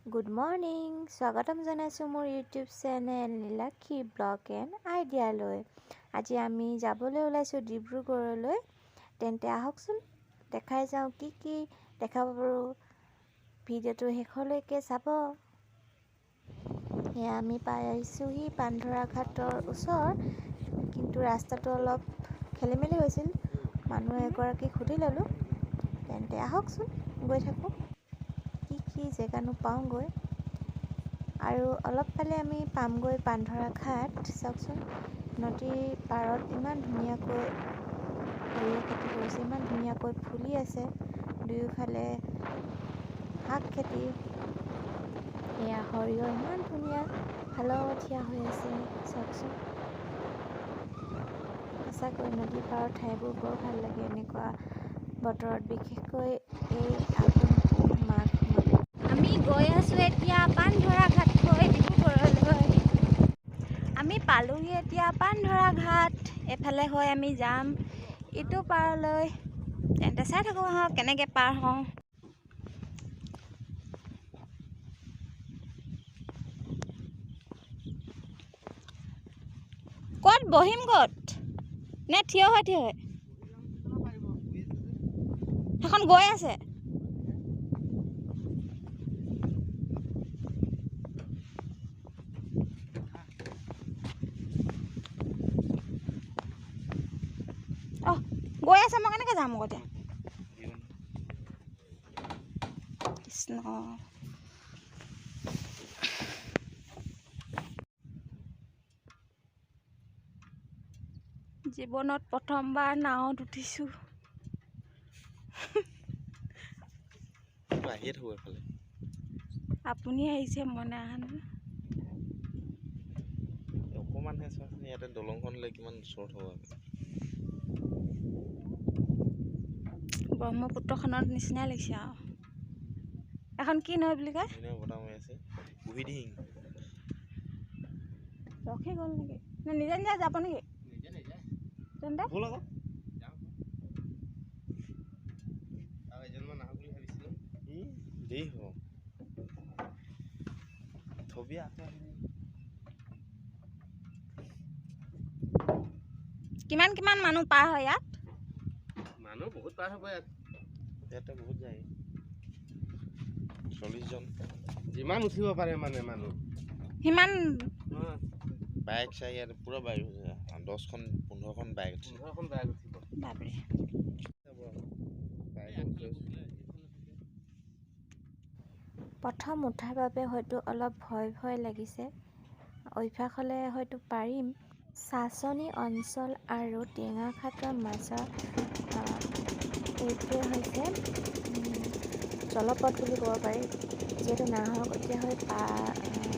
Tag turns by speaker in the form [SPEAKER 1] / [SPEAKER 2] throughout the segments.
[SPEAKER 1] Good morning, স্বাগতম জনাইছোঁ মোৰ YouTube channel Nilakshi blog and আইডিয়ালৈ। আজি আমি যাবলৈ ওলাইছোঁ ডিব্ৰুগড়লৈ। তেন্তে আহকচোন দেখাই যাওঁ কি কি দেখাব পাৰোঁ। ভিডিঅ'টো শেষলৈকে চাব। এয়া আমি পাই আহিছোঁহি পানধৰা ঘাটৰ ওচৰ, কিন্তু ৰাস্তাটো অলপ খেলি মেলি হৈছিল। মানুহ এগৰাকীক সুধি ল'লোঁ। তেন্তে আহকচোন গৈ থাকোঁ, কি কি জেগানো পাওঁগৈ। আৰু অলপ পালে আমি পামগৈ পানধৰা ঘাট। চাওকচোন, নদীৰ পাৰত ইমান ধুনীয়াকৈ সৰিয়হ খেতি কৰিছে, ইমান ধুনীয়াকৈ ফুলি আছে, দুয়োফালে শাক খেতি। এয়া সৰিয়হ ইমান ধুনীয়া হালধীয়া হৈ আছে, চাওকচোন। সঁচাকৈ নদীৰ পাৰৰ ঠাইবোৰ বৰ ভাল লাগে এনেকুৱা বতৰত, বিশেষকৈ এই আঘোণ পুহ মাঘ মাহত। আমি গৈ আছোঁ এতিয়া পানধৰা ঘাট হৈ ডিব্ৰুগড়লৈ। আমি পালোহি এতিয়া পানধৰা ঘাট। এফালে হৈ আমি যাম ইটো পাৰলৈ। তেন্তে চাই থাকোঁ আহক কেনেকৈ পাৰ হওঁ। ক'ত বহিম, ক'ত নে থিয় হৈ থিয় হৈ সেইখন গৈ আছে। অঁ, গৈ আছে, মই কেনেকৈ যাম আকৌ এতিয়া? কৃষ্ণ, জীৱনত প্ৰথমবাৰ নাৱত উঠিছোঁ।
[SPEAKER 2] আহিয়ে থাকোঁ এফালে।
[SPEAKER 1] আপুনি আহিছে, মই নাই অহা নহয়।
[SPEAKER 2] অকণমানহে চোৱাচোন, ইয়াতে দলংখন হ'লে কিমান ওচৰত হ'ব আমি।
[SPEAKER 1] ব্ৰহ্মপুত্ৰখনৰ নিচিনাই লাগিছে আৰু। এখন কি নৈ বুলি কয়?
[SPEAKER 2] ধুনীয়া বতাহ মাৰি আছে। বুঢ়ীদিহিং।
[SPEAKER 1] ৰখি গ'ল নেকি? নে নিজে নিজে যাব নেকি? তেন্তে
[SPEAKER 2] ব'ল আকৌ। দেৰি হ'ব, থবি আকৌ আহিবি।
[SPEAKER 1] কিমান কিমান মানুহ পাৰ হয় ইয়াত?
[SPEAKER 3] মানুহ বহুত পাৰ হ'ব ইয়াত।
[SPEAKER 2] ইয়াতে বহুত যায়, 40 জন।
[SPEAKER 3] যিমান উঠিব পাৰে মানে মানুহ
[SPEAKER 1] সিমান
[SPEAKER 2] বাইক চাইক ইয়াত পূৰা বাইক হৈছে, 10খন 15খন বাইক আছে।
[SPEAKER 3] 15খন বাইক উঠিব।
[SPEAKER 1] বাপৰে।
[SPEAKER 2] বাইক উঠি।
[SPEAKER 1] প্ৰথম উঠাৰ বাবে হয়তো অলপ ভয় ভয় লাগিছে, অভ্যাস হ'লে হয়তো পাৰিম। চাচনি অঞ্চল আৰু টেঙাখাটৰ মাজৰ এইটোৱে হৈছে জলপথ বুলি ক'ব পাৰি। যিহেতু নাহৰকটীয়া হৈ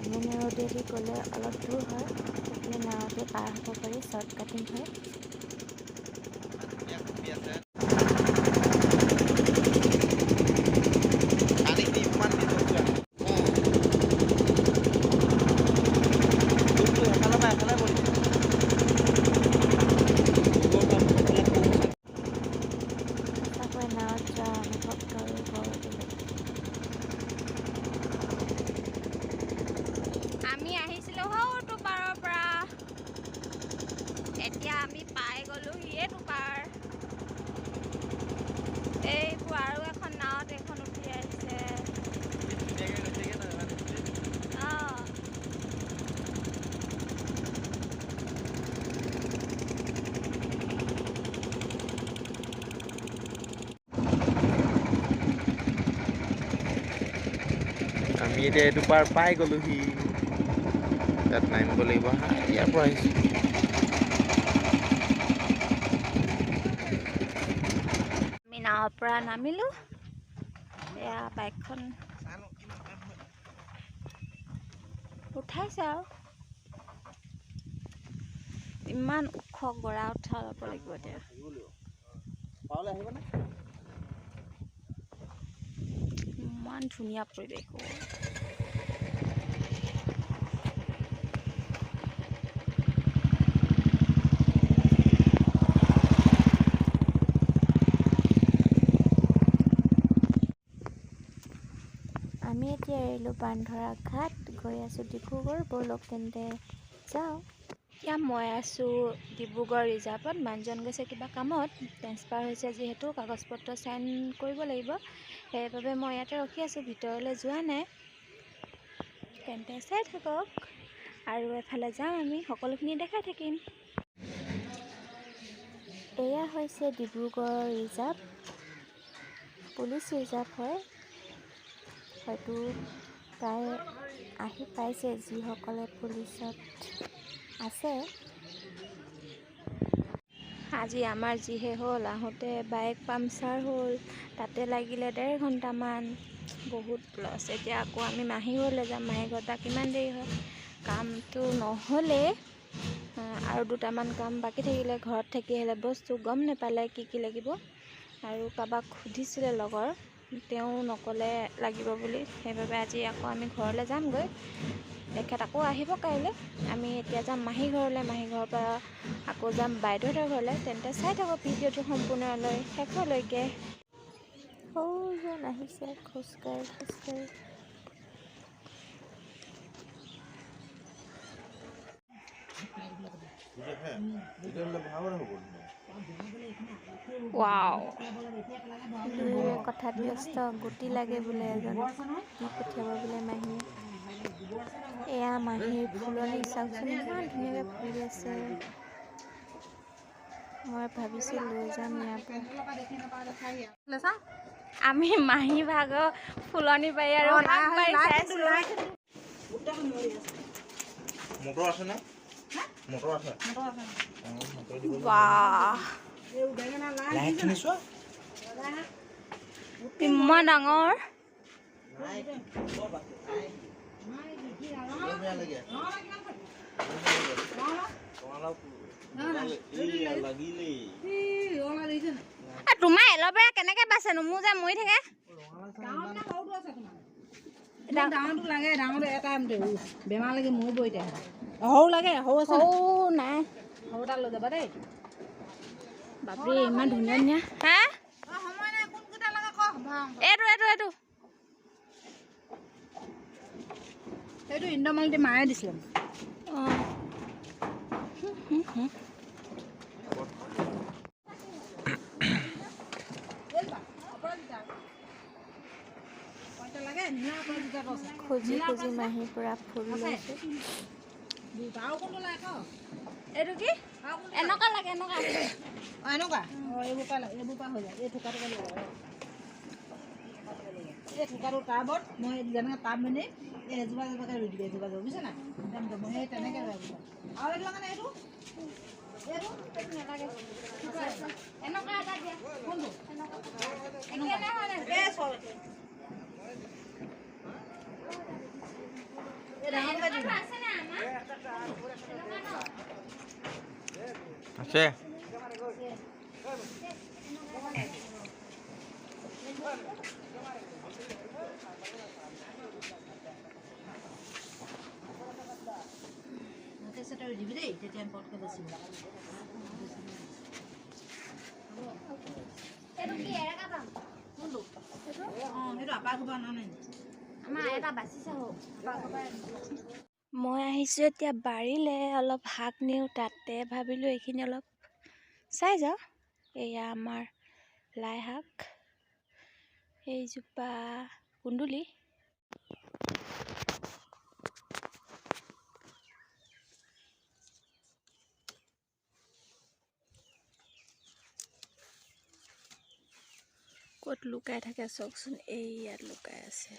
[SPEAKER 1] মেইন ৰোডেদি গ'লে অলপ দূৰ হয়, গতিকে নাৱতে পাৰ হ'ব পাৰি, শ্বৰ্ট কাটিং হয়।
[SPEAKER 2] ধুনীয়া কপি আছে। পানীখিনি ইমান দি থৈছোঁ। ডুবটো এফালৰ পৰা এফালে পৰিছে।
[SPEAKER 1] সঁচাকৈ নাৱত যোৱা অনুভৱটো আৰু বৰ বেলেগ। আমি আহিছিলোঁ সৌটো পাৰৰ পৰা, এতিয়া আমি পাই গ'লোহি এইটো পাৰ। এইবোৰ আৰু এখন নাৱত এইখন উঠি আহিছে।
[SPEAKER 2] ধুনীয়াকৈ গৈছেগৈ ন ইমান স্পীড।
[SPEAKER 1] অঁ।
[SPEAKER 2] আমি এতিয়া এইটো পাৰ পাই গ'লোহি। তাত নামিব লাগিব। হা, ইয়াৰ পৰা আহিছোঁ।
[SPEAKER 1] আমি নাৱৰ পৰা নামিলোঁ। এয়া বাইকখন উঠাইছে আৰু ইমান ওখ গৰা উঠা ল'ব লাগিব এতিয়া।
[SPEAKER 2] পাৰলৈ আহিবনে?
[SPEAKER 1] ইমান ধুনীয়া পৰিৱেশ অ'। আমি এতিয়া এৰিলোঁ বানধৰা ঘাট, গৈ আছোঁ ডিব্ৰুগড়। ব'লক তেন্তে যাওঁ।
[SPEAKER 4] এতিয়া মই আছোঁ ডিব্ৰুগড় ৰিজাৰ্ভত। মানুহজন গৈছে কিবা কামত, ট্ৰেন্সফাৰ হৈছে যিহেতু কাগজ পত্ৰ চাইন কৰিব লাগিব, সেইবাবে মই ইয়াতে ৰখি আছোঁ, ভিতৰলৈ যোৱা নাই। তেন্তে চাই থাকক আৰু এফালে যাওঁ, আমি সকলোখিনি দেখাই থাকিম।
[SPEAKER 1] এয়া হৈছে ডিব্ৰুগড় ৰিজাৰ্ভ, পুলিচ ৰিজাৰ্ভ হয়। হয়তো প্ৰায় আহি পাইছে যিসকলে পুলিচত আছে।
[SPEAKER 4] আজি আমাৰ যিহে হ'ল, আহোঁতে বাইক পামচাৰ হ'ল, তাতে লাগিলে 1.5 ঘণ্টামান, বহুত লছ। এতিয়া আকৌ আমি মাহী ঘৰলৈ যাম, মাহী ঘৰত বা কিমান দেৰি হয়। কামটো নহ'লেই আৰু দুটামান কাম বাকী থাকিলে, ঘৰত থাকি আহিলে বস্তু গম নাপালে কি কি লাগিব। আৰু কাৰোবাক সুধিছিলে লগৰ, তেওঁ নক'লে লাগিব বুলি, সেইবাবে আজি আকৌ আমি ঘৰলৈ যামগৈ। তেখেত আকৌ আহিব কাইলৈ। আমি এতিয়া যাম মাহী ঘৰলৈ, মাহী ঘৰৰ পৰা আকৌ যাম বাইদেউহঁতৰ ঘৰলৈ। তেন্তে চাই থাকক ভিডিঅ'টো সম্পূৰ্ণলৈ শেষলৈকে।
[SPEAKER 1] সৌজন আহিছে খোজকাঢ়ি খোজকাঢ়ি।
[SPEAKER 4] ৱাও,
[SPEAKER 1] দুয়োৰে কথাত ব্যস্ত, গুটি লাগে বোলে এজনক, দি পঠিয়াব বোলে মাহীয়ে। এয়া মাহীৰ ফুলনি, চাওকচোন ইমান ধুনীয়াকৈ ফুলি আছে। মই ভাবিছোঁ লৈ যাম ইয়াৰ পৰা।
[SPEAKER 4] আমি মাহী ভাগৰ ফুলনি বাৰী আৰু শাক বাৰী চাইছোঁ।
[SPEAKER 2] মটৰ আছে নে? মটৰ আছে।
[SPEAKER 4] বাহ, ইমান ডাঙৰ। তোমাৰ এল'ভেৰা কেনেকে বাচেনো? মোৰ যে মৰি থাকে।
[SPEAKER 5] ডাঙৰটো লাগে, ডাঙৰটো এটা বেমাৰ লাগি মৰিব এতিয়া। সৰু লাগে, সৰু আছে?
[SPEAKER 4] সৰু নাই।
[SPEAKER 5] সৰু এটা লৈ যাবা দেই।
[SPEAKER 4] বাপৰে, ইমান ধুনীয়া ধুনীয়া। হা, এইটো এইটো এইটো
[SPEAKER 5] সেইটো ইন্দ্ৰমালতী মায়ে দিছিলে।
[SPEAKER 4] অঁ,
[SPEAKER 1] খুজি খুজি মাহীৰ পৰা ফুল লৈছোঁ।
[SPEAKER 4] এইটো কি এনেকুৱা লাগে? এনেকুৱা
[SPEAKER 5] এনেকুৱা এইবোৰ পৰা এইবোৰ পৰা হৈ যায়। এই থোকাটো এই থোকাটো টাবত মই যেনেকৈ টাব মেলি এই এজোপা এজোপাকৈ ৰুই দিবি, এজোপা এজোপা, বুজিছা নাই? সেই তেনেকৈ আৰু এইটো লাগে নে? এইটো এইটো
[SPEAKER 4] এইটো নালাগে। এনেকুৱা এটা দিয়া।
[SPEAKER 5] কোনটো?
[SPEAKER 4] এনেকুৱা।
[SPEAKER 5] এই চব এই ডাঙৰটো দিবি।
[SPEAKER 2] আছে।
[SPEAKER 5] দিবি দেই, তেতিয়া পটকৈ বাচিব। কোনটো? অঁ, সেইটো আপা ঘৰ অনা নাই।
[SPEAKER 4] মই আহিছোঁ এতিয়া বাৰীলৈ, অলপ শাক নিওঁ, তাতে ভাবিলোঁ এইখিনি অলপ চাই যাওঁ। এয়া আমাৰ লাই শাক, এইজোপা কুন্দুলি। ক'ত লুকাই থাকে চাওকচোন, এই ইয়াত লুকাই আছে।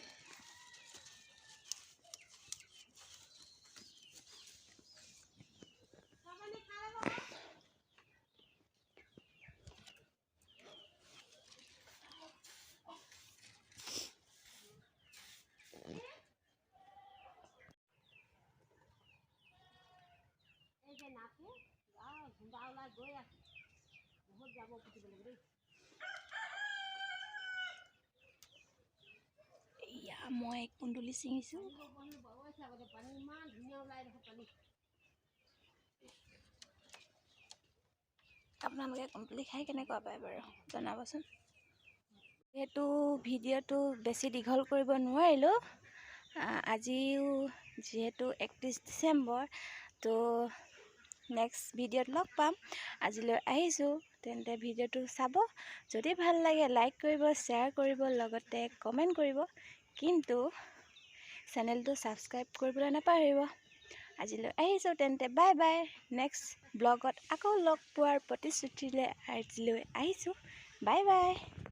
[SPEAKER 4] এয়া মই কুন্দুলি ছিঙিছোঁ। আপোনালোকে কুন্দুলি খাই কেনেকুৱা পায় বাৰু জনাবচোন। যিহেতু ভিডিঅ'টো বেছি দীঘল কৰিব নোৱাৰিলোঁ, আজিও যিহেতু 31 ডিচেম্বৰ, তো নেক্সট ভিডিঅ'ত লগ পাম। আজিলৈ আহিছোঁ। তেন্তে ভিডিঅ'টো চাব, যদি ভাল লাগে লাইক কৰিব, শ্বেয়াৰ কৰিব, লগতে কমেণ্ট কৰিব, কিন্তু চেনেলটো ছাবস্ক্ৰাইব কৰিবলৈ নাপাহৰিব। আজিলৈ আহিছোঁ তেন্তে, বাই বাই। নেক্সট ব্লগত আকৌ লগ পোৱাৰ প্ৰতিশ্ৰুতিৰে আজিলৈ আহিছোঁ। Bye bye.